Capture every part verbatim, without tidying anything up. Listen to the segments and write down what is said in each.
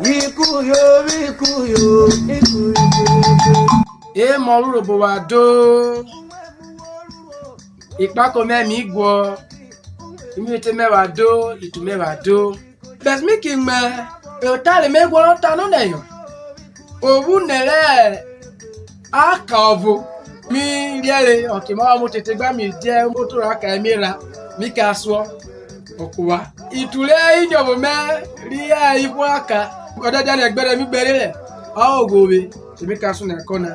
Ikuyo, ikuyo, ikuyo. Emọ rẹ Urhobo wa do, ikpako mẹ mi guọ, imirete mẹ wa do, itu mẹ wa do. Bẹt mi ki mẹ ota re me guọnọ ta nonẹyọ. O vwo nẹ rẹ aka ọvo, mi riẹnre ọke ma vwọ mu tete gba mi dia omoto rẹ aka emerha, mi ka suọ ọkua. Itu rẹ iniọvo mẹ ri hẹ ihwo aka, ọ da dianẹ ẹgbẹrẹ mi gbẹre rẹ ọ ghovwe, te mi ka sun ẹkọ na.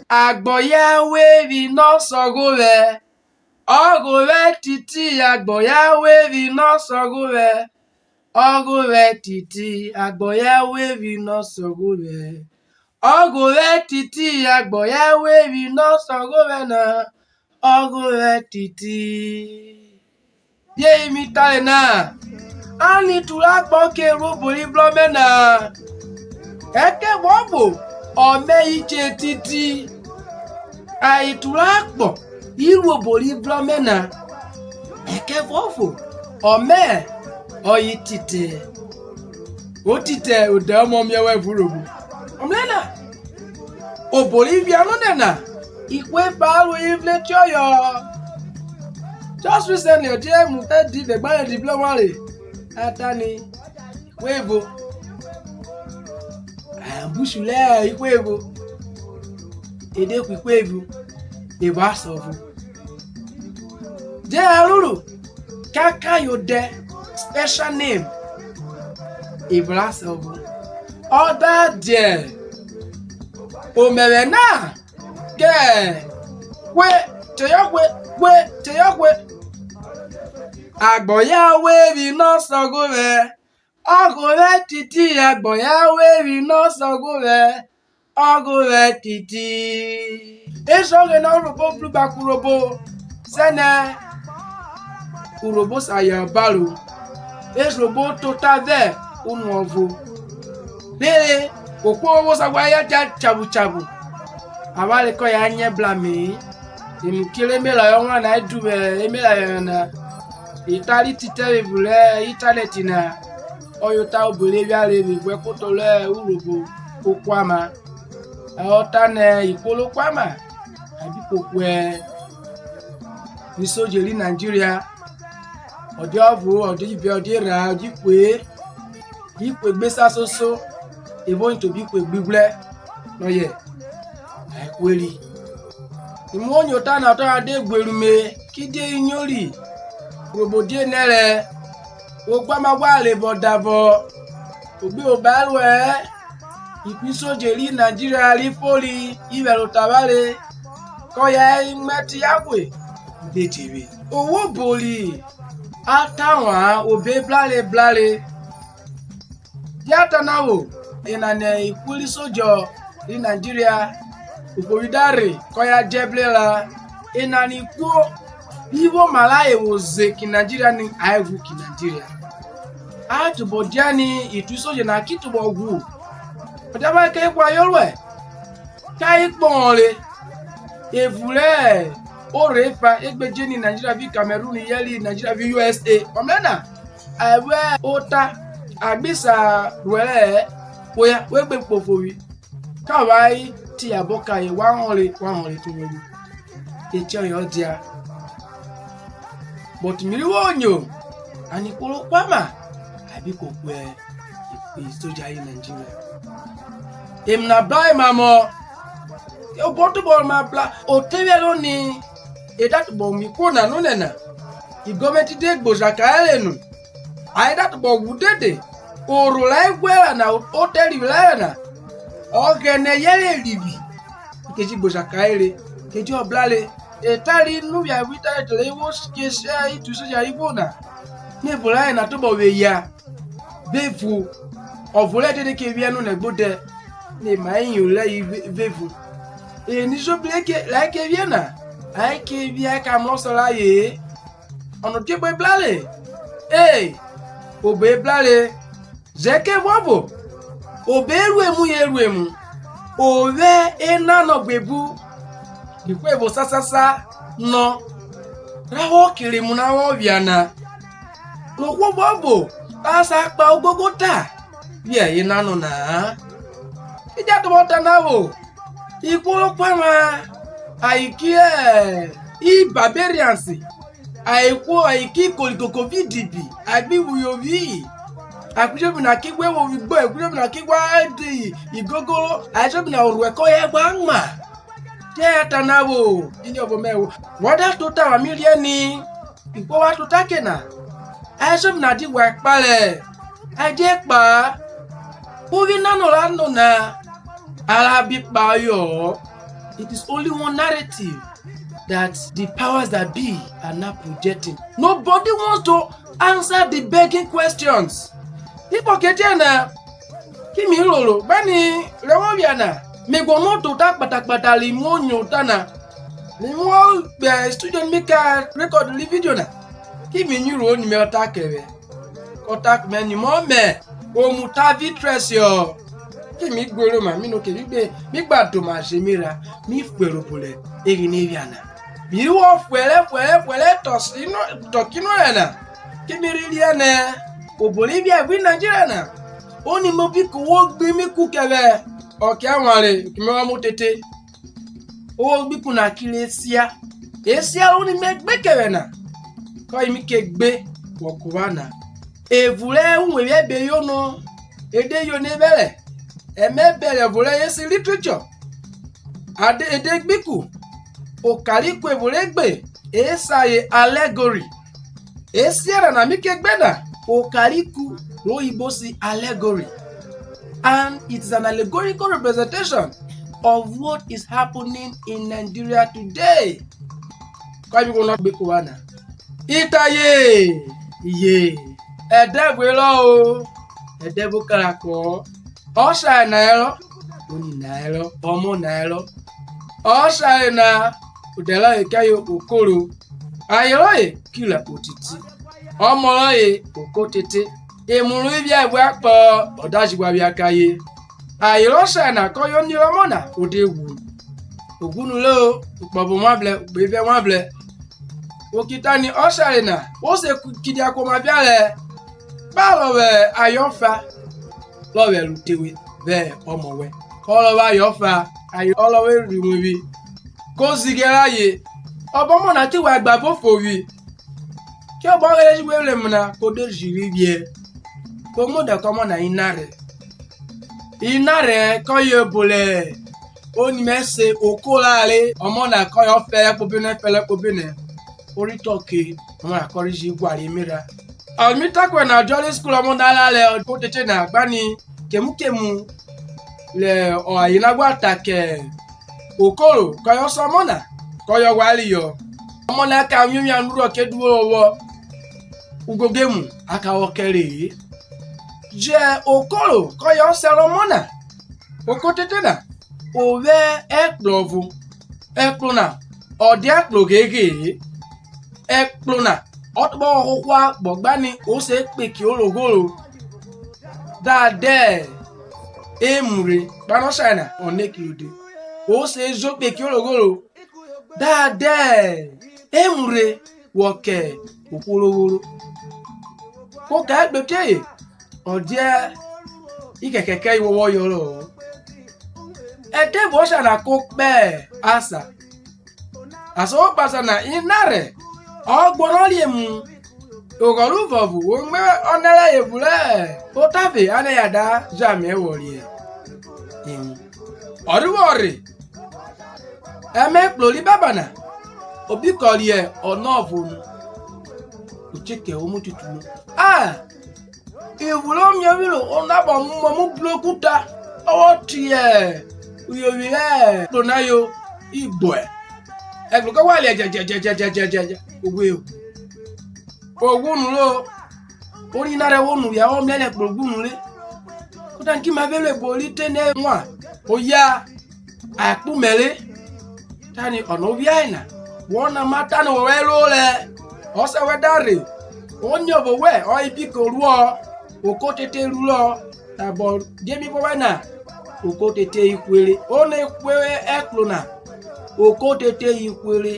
Agbọya we vwi nọ sọ ghovwẹ, ọ ghovwẹ titi, agbọya we vwi nọ sọ ghovwẹ, ọ ghovwẹ titi, agbọya we vwi nọ sọ ghovwẹ, ọ ghovwẹ titi, agbọya we vwi nọ sọ ghovwẹ na, ọ ghovwẹ titi. Die mi tare na? Ani iturhakpọ ke ru obo ri vrọ mẹ na, ẹkẹvuọvo ọ mẹ iche titi. Iturhakpọ i ru obo ri vrọ mẹ na, ẹkẹvuọvo ọ mẹ ọye tite. O tite odẹ ọmọ miẹvwẹ vwẹ Urhobo. Ọ mrẹ na, obo ri vwiẹ nonẹ na, ihwo efa ru ivun etiọyọ. Just recently, ọ dia emu te di vwẹ ẹgba rẹ Diblo wan re, a ta ni ihwo evo. Abusu rẹ ihwo evo, e de ku ihwo evo, evo asọvo. Die aruru kaka yo dẹ special name, evo asọvo. Ọ da diẹ omẹvwẹ na, kẹ hwe, teyọ hwe, hwe, teyọ hwe. Agbọya we vwi nọ sọ ghovwẹ, ọ ghovwẹ titi, agbọya we vwi nọ sọ ghovwẹ, ọ ghovwẹ titi. Esọ Ọghẹnẹ Urhobo bru ba ku Urhobo, sẹ nẹ Urhobo sa ya obaro, Esrobo tota vẹ unu ọvo. Rere ohwo wo sa ghwa ya cha chabu chabu, avwanre kọye a nyẹ blame-e. Emu kere emerha yọ wan na, e duvwẹ emerha yọ na. Eta ri titẹ vwevunrẹ intanẹti na, ọyota obo re vwiare vwevun ẹkpotọ rẹ Urhobo Okuama. Ọ tanẹ ihwo rẹ Okuama, a bi kpokpo ni isodje ri Nigeria. Ọ dia ọvo, ọ dia ivẹ, ọ dia erha, ọ dia ihwe, ihwe gbe sa soso, evo nyi te obo ihwe gbighwrẹ rọye, a hweri. Imu onyota na, ọtọ na de gberume, kidie iyori Urhobo die nẹrhẹ Okuama ghwa rhe vwọ davọ, o gbe oba ruẹ-ẹ. Ikun isodje ri Nigeria ri fori ivẹ rẹ ota avwanre, kọye ayen muẹtia hwe, o de te vwe. Ohwo obo ri a ta wan obo ebrare ebrare. Die a ta na vwo? Enana ihwo ri isodje ri Nigeria, ofovwi da rhe, kọye a djẹ brera. Enana ihwo ri vwo oma rayen vwo ze ki Nigeria ni ayen vwo ki Nigeria. A tobọ dianẹ itu isodje na ki tobọ ghwu. Ọ dia avwanre ke ghwa yoruẹ, ka ikpọnrọn re. Evun rẹ orhe efa e gbe je ni Nigeria vi Cameroon yẹrẹ Nigeria vi U S A. Ọ mrẹ na, a vwẹ ota a gbe sa rhuẹrẹ-ẹ, oya, we gbe kpo ofovwi. Ka wa tiyabọ kẹ ayen, wa họnre, wa họnre te uwevwi. Etiọyen ọ dia. But mi ri wo nyo, ani ihwo rẹ Okuama, a bi kpokpo isoja ri Nigeria. Emu na bra emamọ, obo tobọ ma bra, o tevwẹro ni e da tobọ mu ihwo na nonẹna, igọmẹti de gboja kẹ ayen nu, ayen da tobọ ghwu dede, orho rẹ ayen ghwẹ ra na, otẹ rivwi rayen na, Ọghẹnẹ yẹrẹ erivwi, ke ji gboja kẹ ayen re, ke ji ọbrare. Eta ri nuvwiẹ vwẹ intanẹti re wo ke share itu isodje ri vwo na, nẹ evun rayen na tobọ vwẹ eya, vẹ evun ọvo rẹ dede ke vwiẹ nonẹ gbodẹ, nẹ ema iyorin rẹyen vẹ evun. Eni izobi re ke, rẹ ayen ke vwiẹ na, ayen ke vwiẹ ka mrẹ ọsẹ raye-e. Ọnọdiegbe ebrare, e, obo ebrare. Jẹ ẹkẹvuọvo, obo eruemu ye ruemu, o vwẹ enanọ gbebu, ihwo evo sasasa nọ, ra vwọ kere emu na vwọ phia na. Rẹ ohwo vuọvo a sa kpa ogogo ta, vwiẹ ena nọ na-a. Ija tobọ ta na vwo, ihwo ro kpẹvwẹ ayen ki i barbarians, ayen ihwo ayen ki kolikoko vẹ idibi, ayen gbi ghwu uyovwi-i. Akpẹ ejobi na ki ghwa vwo vwẹ igbo, akpẹ ejobi na ki ghwa de igogoro, ayen ejobi na orhuẹ kọye gba ma. Die ta na vwo, iniọvo mẹ vwo? Wọ da tota wa mi riẹ ni, ihwo wa tota ke na, ayen ejobi na di ghwa kpare, ayen die kpa-a. Uvi nana ra no na, a ra bi kpa ọyọ-ọ. It is only one narrative that the powers that be are now projecting. Nobody wants to answer the begging questions. Ikpọketiẹ na, ki mi roro, gbani rẹ wọ via na, mi guọnọ tota kpatakpata ri muo nyo ota na. Mi muo gbe studio mi ka record ri video na, ki mi nyi ruo ni me ta kẹ vwẹ. Kọ ta kẹ mẹ ni, mọ mẹ, o mu ta vi trẹsiọ. Ki mi gbe roma, mi no ke mi gbe, mi gba doma je mi ra, mi fuẹrẹ obo rẹ eghene phia na. Mi vwọ fuẹrẹ, fuẹrẹ, fuẹrẹ, tọkinu rẹ na, ki mi rhi riẹn nẹ obo ri via vwi Nigeria na, oni mo bi ku wo gbe mi ku kẹ vwẹ ọke avwanre, ki me wa mu tete. Oghwọgbiku na ki re sia, esia ro ni me gbe kẹ vwẹ na, kọye mi ke gbe vwọ ku ovwan na. Evun rẹ uwevwi ẹbe yono, e de yono evwerhẹ, ẹmẹbẹrẹ evun rẹ esi literature, ade, e de gbe iku, okariku evun re gbe, e sa ye allegory. Esia nana mi ke gbe na, okariku ro oyibo si allegory, and it is an allegorical representation of what is happening in Nigeria today. Kọ mi guọnọ gbe ku ovwan na. Ita ye, ye, ẹdẹ vwerọ o, ẹdẹ vwo karakọ-ọ. Ọshare na ẹrọ, oni na ẹrọ, ọmọ na ẹrọ. Ọshare na, odẹ rọye kẹye okoro, aye rọye ki rẹ otiti, ọmọ rọye oko tete. Emu ru ivie vwẹ akpọ, ọ da ji ghwa vwẹ akaye. Aye rẹ ọshare na kọye oni rẹ ọmọ na, o de ghwu. O ghwu nure o, ukpọvo wan vrẹ, ukpe ivẹ wan vrẹ. Wo ki ta ni ọshare na, wo se ku-, kidia kuoma phia rẹ, gba rọ vwẹ aye ọfa, rọ vwẹ ru te we vẹ ọmọ wẹ. Kọ rọ vwẹ aye ọfa, aye ọ rọ vwẹ ru iwevwi, ko zighe raye. Ọbọ ọmọ na te ghwa gba vwẹ ofovwi. Kiọbọ ọghe re ji we rẹ emu na, ko de ji rhivwiẹ, ko muodẹ kẹ ọmọ na inarhe. Inarhe kọye obo rẹ oni mẹ se oko ra re, ọmọ na kọye ọ fẹrẹ kpobene, fẹrẹ kpobene, o rhi te ọke, ọmọ na kọ rhi ji guare emerha. Ọ mi ta kẹ wẹ na, ọdiọre iskul ọmọ na ra rẹ oko tete na gbani kemu kemu rẹ aye na ghwa ta kẹ okoro, kọye ọsẹ ọmọ na, kọye ọ ghwa reyọ. Ọmọ na ka wianwian nurhe, ọ ke duvwo rọ vwọ ugogo emu, a ka vwọ kẹ re-e. Jẹ okoro kọye ọsẹ rẹ ọmọ na, oko tete na, o vwẹ ẹkpro ọvo. Ẹkpro na, ọ dia ẹkpro gheghe-e. Ẹkpro na, ọ tobọ ghọghọ ohwo akpọ gbani o se kpeki oroghoro. Da dẹ emu re, gbanọ ọshare na, ọ neki rode, o se jo kpeki oroghoro. Da dẹ emu re, vwọ kẹ ohwo ro vworo. Ko ka egbe tieye, ọ dia ikẹkẹ kẹ ihwo wọ yọrọ-ọ. Ẹdẹ vwẹ ọshare na ko kpẹ asan. Asan vwọ kpẹ asan na, inarhe ọ guọnọ riemu oghọrọ uvuọvo, wo mu ọnẹ rẹ evun rẹ otave, anẹ ya da jẹ ame vwọ riemu. Ọ rhi vwọ rhe, ẹmẹkpro ri baba na, o bi kọ riẹ ọna ọvo nu, o che kẹ omututumu. A, evun rẹ omiovwi ro, o nabọ mu mu bro okuta, ọ vwọ te uyovwi rẹ ẹkpro na yo, igboẹ. Ẹkpro kọ ghwa liẹ jẹjẹjẹjẹjẹjẹ, o ghwe o. O ghwu nure, oni na rẹ wo nu phia, wọ mrẹ nẹ ẹkpro ghwu nure. Kọta ki ma vẹ ebo ri te nẹ wan, oya, akpu mẹ re. Tani ọna ovia yena, wọ na ma tanẹ wọ vwẹ ẹro rẹ ọsẹ wẹ da rhe, oniọvo wẹ ọye biko ruọ, oko tete rurọ, tabọ die mi vwọ wẹ na, oko tete ihwe re, o ne hwe ẹkpro na, oko tete ihwe re.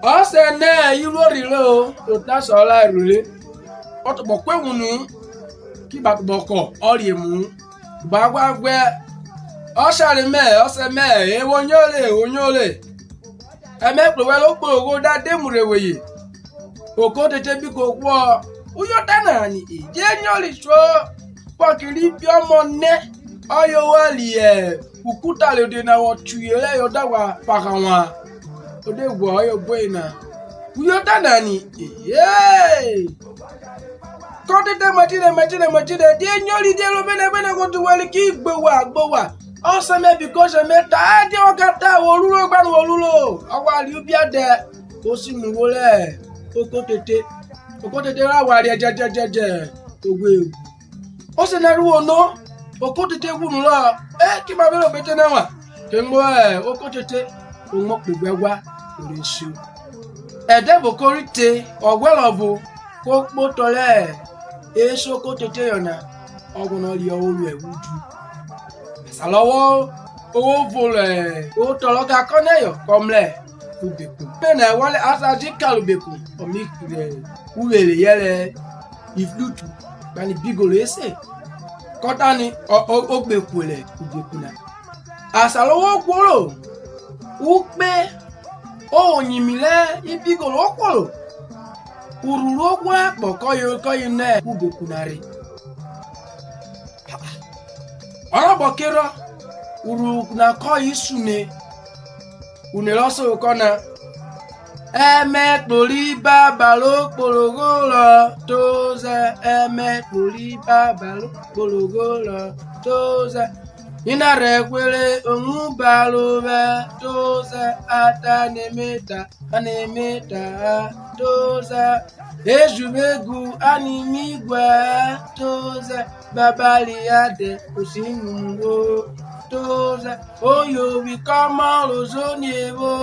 Ọsẹ nẹ iruo rhire o, ota sọ ra rure, ọ tobọ ku ewunu-u. ki ba tobọ kọ ọ riemu-u. Gba ghwa vwẹ ọshare mẹ, ọsẹ mẹ, e wo nyore, wo nyore. Ẹmẹkpro wẹn ro kporo gho da de mu rhe weye. Oko tete biko ghwọ uyota na ni, e je nyori suo. Kpọki ri bi ọmọ nẹ ọye wa ri ukuta rode na vwọ chuye rẹ ọda ghwa kpaha wan. O de ghwọ ọye oboyena. Uyota na ni, ee. Kọ tete mẹtire, mẹtire, mẹtire, die nyori, die ro bene, bene, ko tu wẹri ki gbe wa, gbe wa. Ọsẹ mẹ, biko ọsẹ mẹ, ta, die wọ ka ta, wo ruro gba nu wo ruro. Ọ ghwa ri ubia dẹ, o si mu wo rẹ oko tete. Oko tete ra ghwa riẹ jẹjẹjẹjẹ, o ghwe ghwu. Ọsẹ na ru wo no, oko tete ghwu nu rọ, e, ki ma vwere obete na wan. Ke mu, e, oko tete, o mu okpogbe ẹgua, o re sio. Ẹdẹ vwẹ oko rhi te, ọghwẹrẹ ọvo, ko kpotọ rẹ eso oko tete yọ na, ọ guọnọ riọ oruẹ udu. Asan rọ vwọ, o vwo rẹ otọ rọ ga kọ nẹyọ, kọ mrẹ ubekun. Bene ẹwọrẹ a sa ji kare ubekun, ọ mi rẹ uvwere yẹrẹ iflutu, kpani bigoro ese, kọ ta ni, ọ, ọ, o gbe kuo rẹ ubekun na. Asan ro vwo kuo ro, ukpe, o nyimi rẹ ibigoro o kuo ro, urhuru o kuo akpọ kọye kọye nẹ ubekun na rhe. Ọ rọ bọ kerhọ, urhuru na kọye sune, une rọ sovwokọ na. Ẹmẹkpori baba ro kporogho rọ tozẹ, ẹmẹkpori baba ro kporogho rọ tozẹ. Ina rẹ ẹkuẹre omubaro vwẹ tozẹ, ata ne me ta, ane me ta-a, tozẹ. Ejuvwegu ani mi ghwẹ-ẹ, tozẹ. Baba ria dẹ osi mu wo, tozẹ. Oyovwi kọmọ ro zoni evo,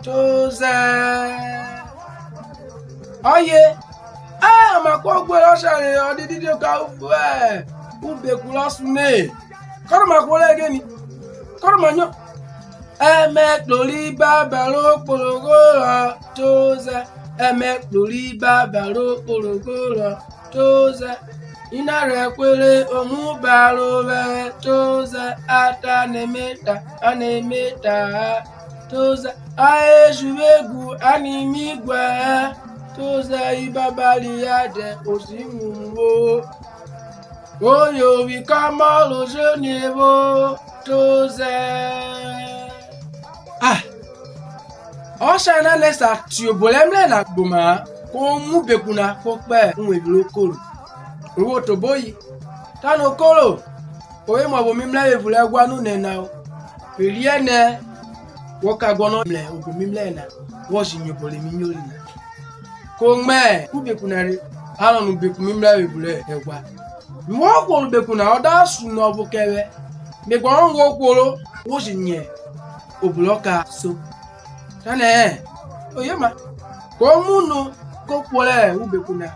tozẹ. Ọye, a ma kuo gbe rẹ ọshare, ọ dididi ka vwẹ ubekun rọ sune. Kọrọ ma kuo rẹ geni? Kọrọ ma nyo? Ẹmẹkpori baba ro kporogho rọ tozẹ, ẹmẹkpori baba ro kporogho rọ tozẹ. Ina rẹ ẹkuẹre omubaro vwẹ tozẹ, ata ne me ta, ane me ta-a, tozẹ. Aejuvwegu ani mi ghwẹ-ẹ, tozẹ. Ibaba ria dẹ osi mu wo, oyovwi kọmọ ro zoni evo, tozẹ. Ah, ọshare na nẹ sa tie obo rẹ mrẹ na gboma-a, ko mu ubekun na, ko kpẹ uwevwi ro koro. Ro vwo te oboyi, tanẹ okoro, o emu ọvo mi mrẹ vwẹ evun rẹ ẹgua nonẹ na o. Eriẹ nẹ wọ ka guọnọ mrẹ obo mi mrẹ na, wọ ji nyo obo re mi nyori na. Ko mrẹ ubekun na re, a rọ nẹ ubekun mi mrẹ vwẹ evun rẹ ẹgua. Mi vwọ hworo ubekun na, ọ da sunu ọvo kẹ vwẹ, me guọnọ ru wo hworo, wo ji nyo obo rọ ka so. Tanẹ, oyoma, ko mu unu, ko kuo rẹ ubekun na.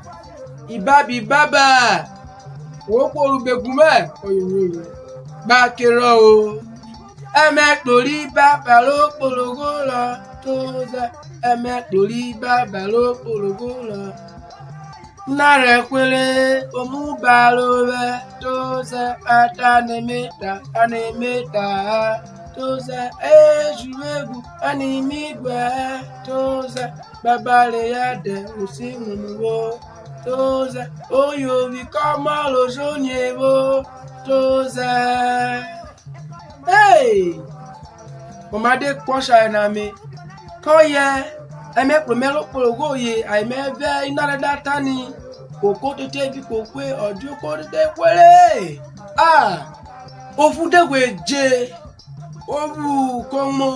Ibaba, ibaba, wo kuo rẹ ubekun mẹ, ọye wo ru. Gba kerhọ o. Ẹmẹkpori baba ro kporogho rọ tozẹ, ẹmẹkpori baba ro kporogho rọ. Ina rẹ ẹkuẹre omubaro vwẹ tozẹ, ata ne me ta, ane me ta-a, tozẹ. Ejuvwegu ani mi ghwẹ-ẹ, tozẹ. Baba ria dẹ osi mu wo, tozẹ. Oyovwi kọmọ ro zoni evo, tozẹ. Hey! Oma de kpọ ọshare na me, kọye ẹmẹkpro mẹ ro kporogho ye, aye mẹ vẹ inarẹ da ta ni, oko tete biko hwe, ọ dia oko tete hwere. Ah! Ofu de ghwe je, ovu ko mo,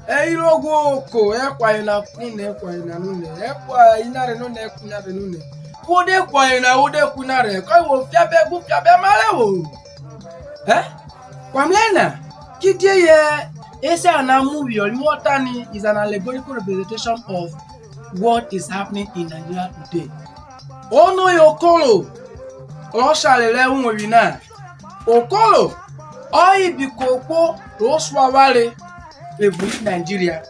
ẹyirogho ko, ẹkua yena ku nẹ, ẹkua yena nonẹ, ẹkua inarẹ nonẹ, ẹkua inarẹ nonẹ. Wo de kua yena, wo de ku inarẹ, kọye wo fiabẹ gu, fiabẹ ma rẹ wo. Eh? Wa mrẹ na, kidie yẹ esẹ a na mu vwiọ ri wọ ta ni is an allegorical representation of what is happening in Nigeria today. Ono yẹ okoro rọ share rẹ uwevwi na? Okoro ọ ibiko kpo ro suavware evun ri Nigeria.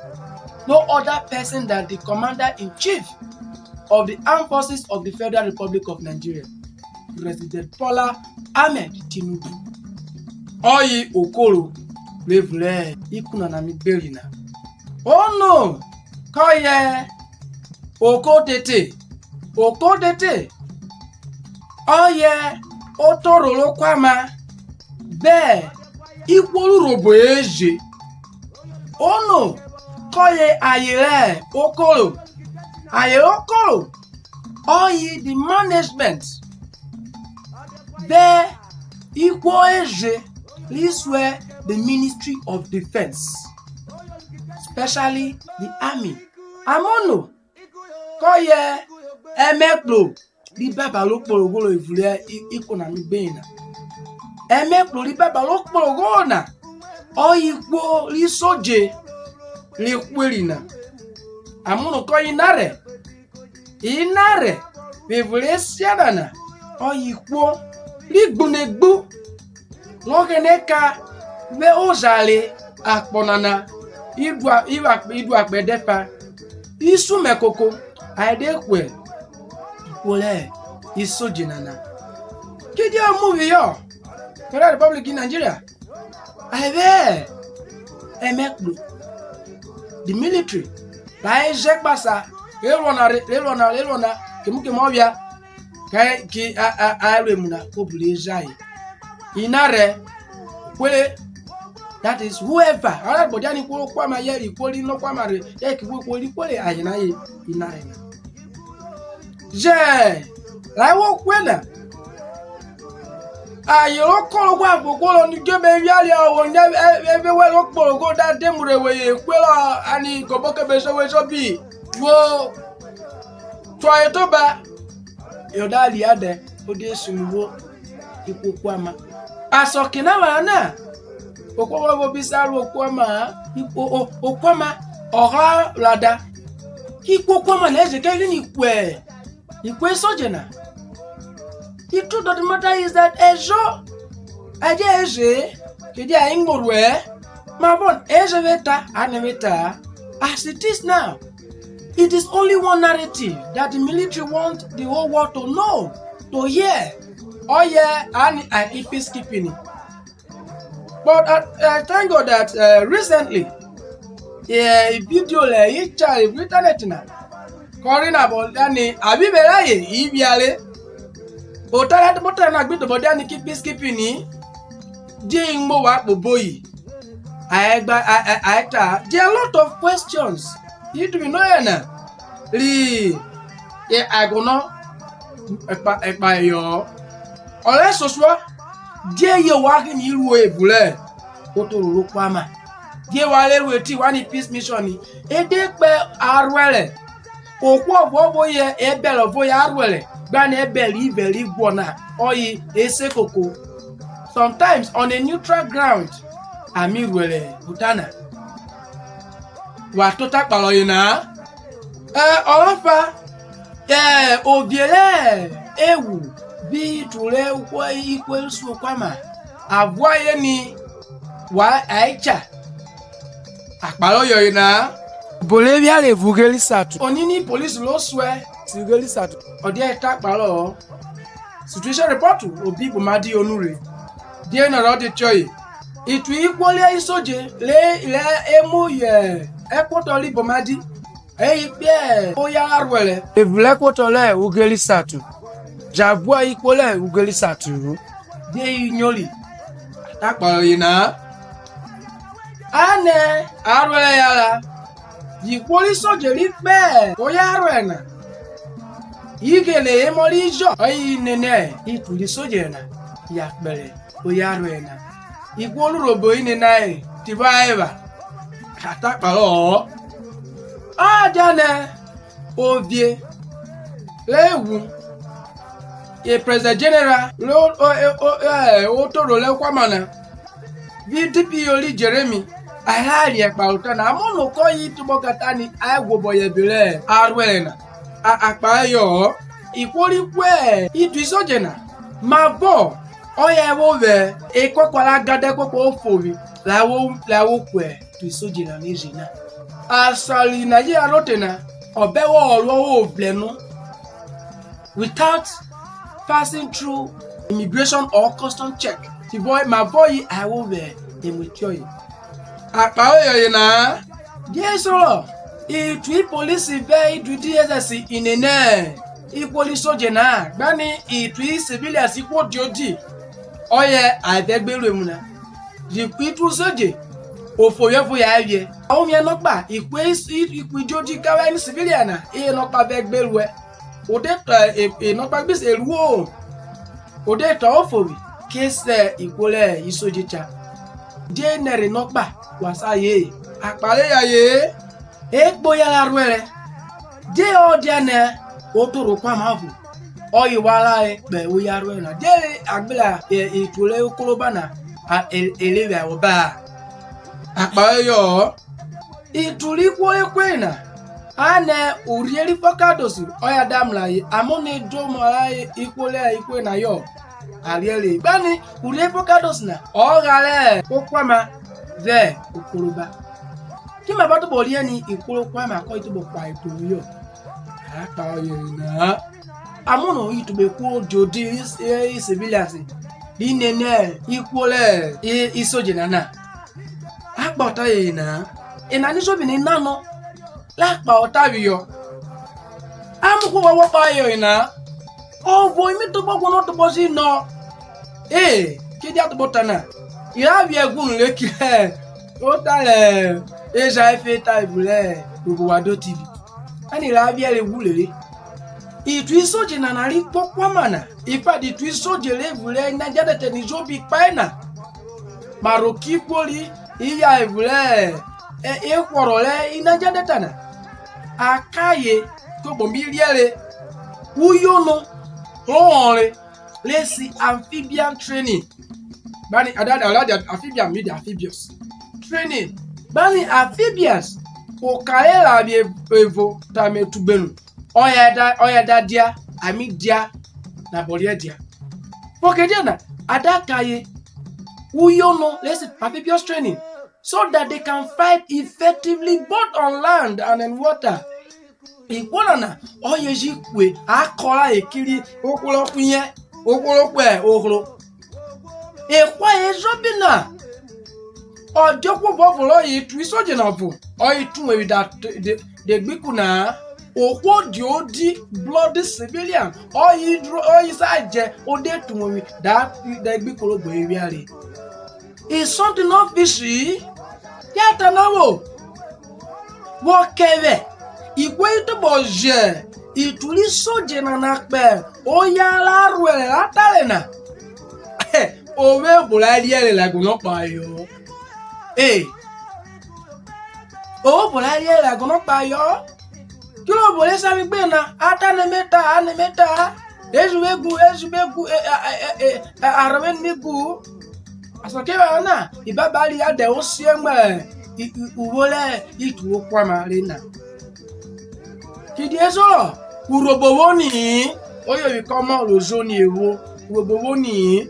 No other person than the commander in chief of the armed forces of the Federal Republic of Nigeria. President Bola Ahmed Tinubu. Ọye okoro re vwẹ ikun nana mi gberi na. Ono kọye okotete, okotete ọye otoro ro kuama vẹ ihwo rẹ Urhobo eje. Ono kọye aye rẹ okoro, aye rẹ okoro ọye the management vẹ ihwo eje ri suẹ the Ministry of Defence, especially the army. Amono kọye ẹmẹkpro ri baba ro kporo ghoro evun rẹ i- ikun na mi gbeyin na. Ẹmẹkpro ri baba ro kporo ghoro na, ọye ihwo ri soje re kueri na. Amono kọye ina rẹ, ina rẹ vwevunrẹ esia nana, ọye ihwo ri gbunegbu rọ Ọghẹnẹ ka vwẹ oja rẹ akpọ nana, idua- ivwa- iduakpẹ dẹfa, isun mẹ koko, ayen de hwe ihwo rẹ isodje nana. Kidie o mu phiyọ Federal Republic Nigeria, ayen vwẹ ẹmẹkpro, the military, ra e jẹ kpasa, re ruọ na, re ruọ na, re ruọ na, kemu kemu ọ phia, ke ki a a a ru emu na, ko bru re ja aye. Ina rẹ kuere, that is whoever, ọ rẹ bọdia ni ihwo ro kuama, yẹ ihwo ri nọ kuama rhe, yẹ ki ihwo ihwo ri kuere, aye na ye ina rẹ na. Jẹ ra ihwo kue na, aye ro kọrọ ghwa vwo ghworo ni djobẹ phiare ọvo, eve wẹ ro kporo gho da de mu rhe we ye kuerọ, ani kobo kebe so we so bi wo tua etoba, yọ da ria dẹ, o de sunu vwo ihwo kuama. Ason ọke na vwara na, ohwo ọvuọvo bi sa ru okuama-a, ihwo- o- okuama ọ hra lada. Ihwo kuama na eje ke ghini hwe ihwo esoje na. The truth of the matter is that ẹjo, ẹjẹ eje, kidie ayen mu ruẹ, mavọ eje ve ta, a nẹ ve ta-a. As it is now, it is only one narrative that the military want the whole world to know, to hear. Ọye a ni a peacekeeping. But uh, uh, thank God that uh, recently, uh, video rẹ e cha evun internet na, kọ rhe nabọ diane avivẹ rayen i phiare. Ota rẹ ẹdẹbọtẹ na gbe tobọ diane ki peacekeeping ni, die i muo wa kpo oboyi? Ayen gba, a- a- ayen ta, there are a lot of questions i tumi no yena ri e aguọnọ ẹkpa ẹkpa ẹyọ-ọ. Ọrẹsosuọ, die yen wa ghini ru evun rẹ otoro ro kuama? Die wa re ru eti wa ni peace mission ni? E de kpe arhuẹrẹ, ohwo ọvuọvo yẹ ẹbẹre ọvo yẹ arhuẹrẹ, gba nẹ ẹbẹre ivẹ ri guọna, ọye e se koko. Sometimes on a neutral ground, a mi rhuẹrẹ ota na. Wa tota kpare ọyena-a. Ẹ, ọrọfa, ẹ, ovie rẹ ewu bi itu rẹ ihwo, ihwo ri suo kuama, a vua aye ni wa aye cha. Akpara ọye ọyena-a. Obo re phiare vwẹ ughe ri Satu. Onini polisi ro suẹ si ughe ri Satu, ọ dia eta kparọ-ọ. Situation report obi Bomadi o nurhe. Die nọ rọ de tiọye? Itu ihwo rẹ isodje re rẹ emu yẹ ẹkuotọ ri Bomadi, e yi kpe oya ra rhuẹrẹ. Evun rẹ ẹkuotọ rẹ ughe ri Satu, ja vua ihwo rẹ ughe ri Satu ru. Die nyori? A ta kpare ọyena-a. A nẹ a rhuẹrẹ yara, ihwo ri isodje ri kpe oya rhuẹrẹ na, ighene emọ ri Jọn, ọye nene itu ri isodje na ya kpẹrẹ oya rhuẹrẹ na. Ihwo rurhobo nena tivọ ayen epha, a ta kpare-ọ. Ọ dianẹ ovie rẹ eghwu, e President General rẹ o- o- e- o- e- otoro rẹ okuama na, vẹ D P O ri Jeremy, a rha riẹn kpare ota na, amono kọye tobọ ka ta ni a ghwobọ yẹ ẹbe rẹ arhuẹrẹ na. A- akpa ẹyọ-ọ, ihwo ri hwe itu isodje na, mavọ ọye vwo vwẹ ekọkọ ra gadẹ kpokpo ofovwi ra vwo ra vwo hwe itu isodje na eje na? Asan ri Nigeria rọ te na, ọ bẹvwẹ ọ ruọ vwo vrẹn nu, without passing through immigration or custom check. Tivọ mavọ yen a vwọ vwẹ emu etiọye? Akpawọ eyọye na-a. Diesorọ itu ipolisi vẹ itu D S S i nene ihwo ri soje na-a, gbani itu ri civilians ihwo diodi, ọye a vẹ gbe ru emu na. Ji ku itu soje, ofori ọvo ya vwiẹ. Ọ wian nọkpa, ihwo is-, i-, ihwo idiodi kẹ avwanre civilian na, iye nọkpa vẹ gbe ruẹ. O de ta e-, enọkpa gbe se ruo, o de ta ofori, ke se ihwo rẹ isodje cha. Die nẹrhẹ enọkpa wa sa ye-e? Akpare ya ye-e. E kpo yara rhuẹrẹ. Die ọ dianẹ o toro okuama ọvo, ọye wa rare kpẹ oya rhuẹrẹ na? Die a gbera, e, itu rẹ okoroba na, a, e, e re vwẹ oba-a? Akpare yọ-ọ. Itu ri ihwo re hwe na, a nẹ urhie ri Fokadosi, ọye a da mrẹ ayen, a mu ne e djomọ rayen ihwo rẹ ihwe na yọ, a riẹnre. Gbani urhie ri Fokadosi na, ọ gha rẹ okuama vẹ okoroba. Ki mavọ tobọ riẹn ni ihwo rẹ okuama kọye tobọ kpahe te phiyọ? A kpa ọye na. A mu no itube ihwo odiodi ri, ri civilians ri nene ihwo rẹ i-, isodje nana. A kpa ọtọ yena-a. Enana ejobi na, enanọ rẹ akpawọ ta phiyọ. A mu ihwo ọvuọvo kpahọ yena-a. Ọvo mi tobọ guọnọ tobọ ji nọ. E, kidie a tobọ ta na, i ra vwiẹ ẹguọnọ re kirẹ ota rẹ eja efe ta evun rẹ Rhovowado T V. Ani ra vwiẹre ghwurere. Itu isodje nana ri kpo okuama na, in fact, itu isodje rẹ evun rẹ Niger Delta ni ejobi kpahe na, kparo kẹ ihwo ri ya evun rẹ, e, ehwọrọ rẹ Niger Delta na, a kaye, tobọ mi riẹnre, uyono rọ họnre, re si amphibian training. Gbani, ada, ada, ada, amphibian, mi de amphibious training. Gbani amphibians, oka re ra vwẹ evo tame te ugbenu, ọye da, ọye da dia, a mi dia, nabọ riẹ dia. Vwẹ ọke dia na, a da kaye uyono re se amphibious training, so that they can fight effectively both on land and in water. Ihwo nana, ọye ji hwe akọ rayen kiri ohwo rọ hwinyẹ, ohwo ro hwe ohro. Ehwa ejobi na, ọ dia ohwo vuọvo rọye, itu isodje na ọvo, ọye te uwevwi da, de, de gbe ikun na-a. Ohwo odiodi, bloody civilian, ọye dro, ọye sa djẹ, o de te uwevwi da, da gbe ikun rẹ obo re vwiare. It's something of fishy. Ya ta na vwo, vwọ kẹ vwẹ, ihwo ri tobọ jẹ itu ri isodje nana kpẹ oya ra rhuẹrẹ ra tare na, o vwo obo ra riẹnre ra guọnọ kpahe-ọ. E, o vwo obo ra riẹnre ra guọnọ kpahe-ọ. Kirobo re sa mi gbe na, a ta nẹ me ta, a nẹ me ta, e ju me gu, e ju me gu, e, a, a, a, a, a, arhọ me ni mi gu. Asakiephana, ibaba ri adẹ wo siẹ mwa i, i, uwo rẹ itu okuama re na. Kidiesorọ Urhobo vwo ni-i, oyovwi kọ ọmọ ro jo ni evwo, Urhobo vwo ni-i.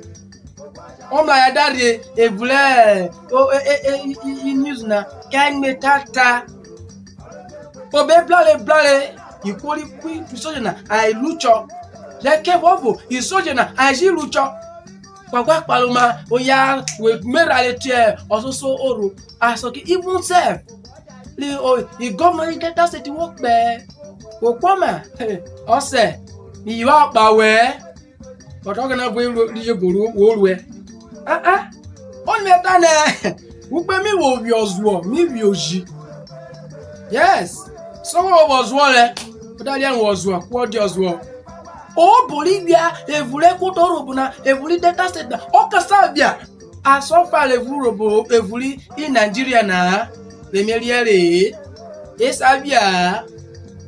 Ọmraya da rhe evun rẹ, o, e, e, e, i, i, i news na, kẹ me ta ta. Obe brare brare, ihwo ri ku isodje na, ayen ru chọ. Ẹkẹvuọvo, isodje na, ayen ji ru chọ. Gbagba kparoma, oya, we me rhare te ọsoso orho. Asoki, even self, ri, o, i governor ri Delta State wo kpẹ, okuama, ọsẹ, mi yivwo ọkpa wẹ-ẹ. But Ọghẹnẹ ọvo ru, ri yobo ru, wo ruẹ. Ah, ah. Oni me tanẹ, ukpe mi vwo vwiẹ ọzuọ, mi vwiẹ oji. Yes. So wo vwẹ ọzuọ rẹ, o da riẹn wẹ ọzuọ, ku ọ dia ọzuọ. Obo ri via evun rẹ ẹkuotọ Urhobo na, evun ri Delta State na, ọ ka sa via. Asan ọfa rẹ evun Urhobo, evun ri Nigeria na-a, re me riẹnre-e, e sa via-a.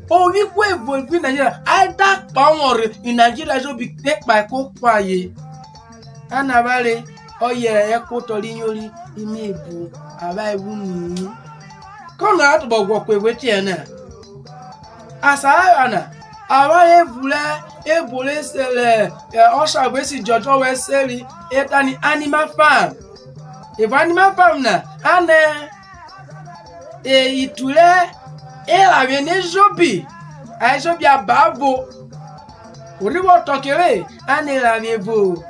O vwi ihwo evo vwi Nigeria, a da kpawọ rhe Nigeria ejobi kpekpae ko kpaye. A nẹ avwanre ọye ẹkuotọ ri nyori ri mi ebu avwanre vwo unu-u. Kọnọ a tobọ ghwọ ku evun etiẹn na? Asan rẹ epha na, avwanre vwẹ ebo re se rẹ, ẹ, ọshare vwẹ esi jọjọ vwẹ eseri, eta ni animal farm. Evun animal farm na, a nẹ, e, itu rẹ eranvwe na ejobi, ayen ejobi abavo. Orhi vwọ tọke re, a nẹ eranvwe evo,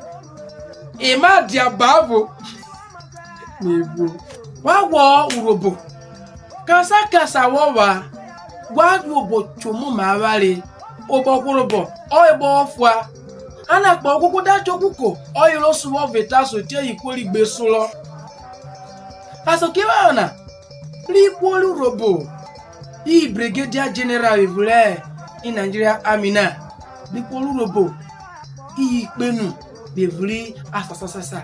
ema dia abavo. Me vwo. Wa ghwọ Urhobo. Kasa kasa wọ vwa, wa ghwẹ obo chomoma avwanre. Obọ hworobo, ọ obọ ọfua. Ana kpọ, ohwohwo da cho kuko, ọye ro suvwo vwẹ eta so te ihwo ri gbe sun rọ. Asakiephana, rẹ ihwo rẹ Urhobo, i Brigadier General evun rẹ i Nigeria Army na, rẹ ihwo rẹ Urhobo, i kpenu vwevunrẹ asasasasan.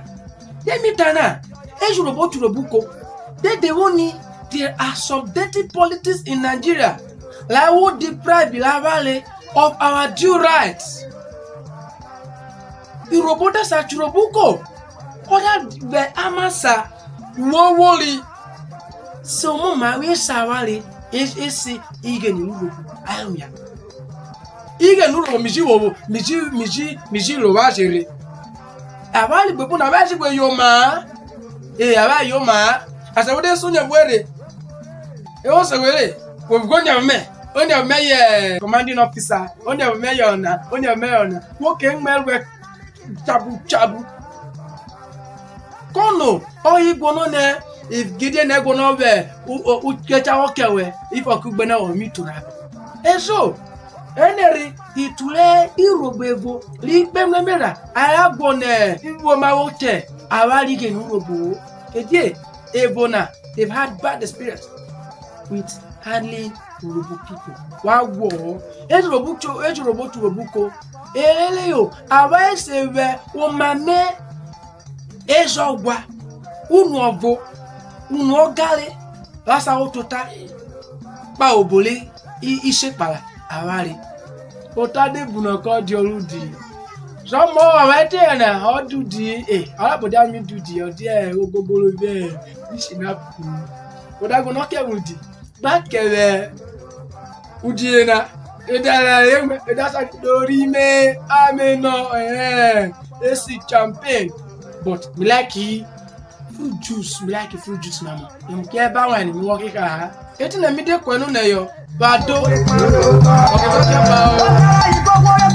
Ye mi ta na, e jẹ Urhobo te Urhobo uko. Dede vwo ni, there are some dirty politics in Nigeria, like wo deprive avwanre of our due rights. Urhobo da sa te Urhobo uko, ọ da vwẹ amasa wo vwori. Se omoma vwe sa avwanre, e, e se ighene Urhobo, ayen wia. Ighene Urhobo mi ji vwo, mi ji, mi ji, mi ji ro vwa jere. Avwanre buebun na, avwanre ji vwe yoma-a. E, avwanre yoma-a. Asa wo de sun oniọvo rhe, e wo se were, wo vughe oniọvo mẹ, oniọvo mẹ yẹ commanding officer, oniọvo mẹ yẹ ọna, oniọvo mẹ yẹ ọna. Wo ke mu ẹruẹ chabu chabu. Kono ọye guọnọ nẹ, igidi nẹ guọnọ vwẹ u-, u-, ukẹcha vwọ kẹ wẹ, ifọkẹ ugbẹnẹ wọ mi tura. Eso, eneri itu rẹ Urhobo evo ri kpẹmwẹmwẹ ra, a ra guọnọ iruo ma vwo te avwanre ighene Urhobo-o. Kidie evo na, they've had bad experience with handling Urhobo people. Wa ghwọ-ọ. E jẹ Urhobo cho-, e jẹ Urhobo te Urhobo uko. Erere yo, avwanre se vwẹ oma mẹ ejọ ghwa, unu ọvo, unu ọgare, ra sa vwọ tota kpa obo re i, i shekpara avwanre. Ota de bunọ kọ dia orudi. Sọmọ avwanre te na, ọ dudi, e, ọ ra bo dia mi dudi, ọ dia ogogoro vẹ isi na kunu. Ọ da guọnọ kẹ vwẹ udi, gba kẹ vwẹ udi yena, eda ra re, eda sa do ri me, ame nọ, eh, esi champagne, but mi like fruit juice, mi like fruit juice mamọ. Emu ke ba wine mi wọ kika ha. Eti na mi de kọ enu nẹ yọ, ba do. Ọke ba ke ba o.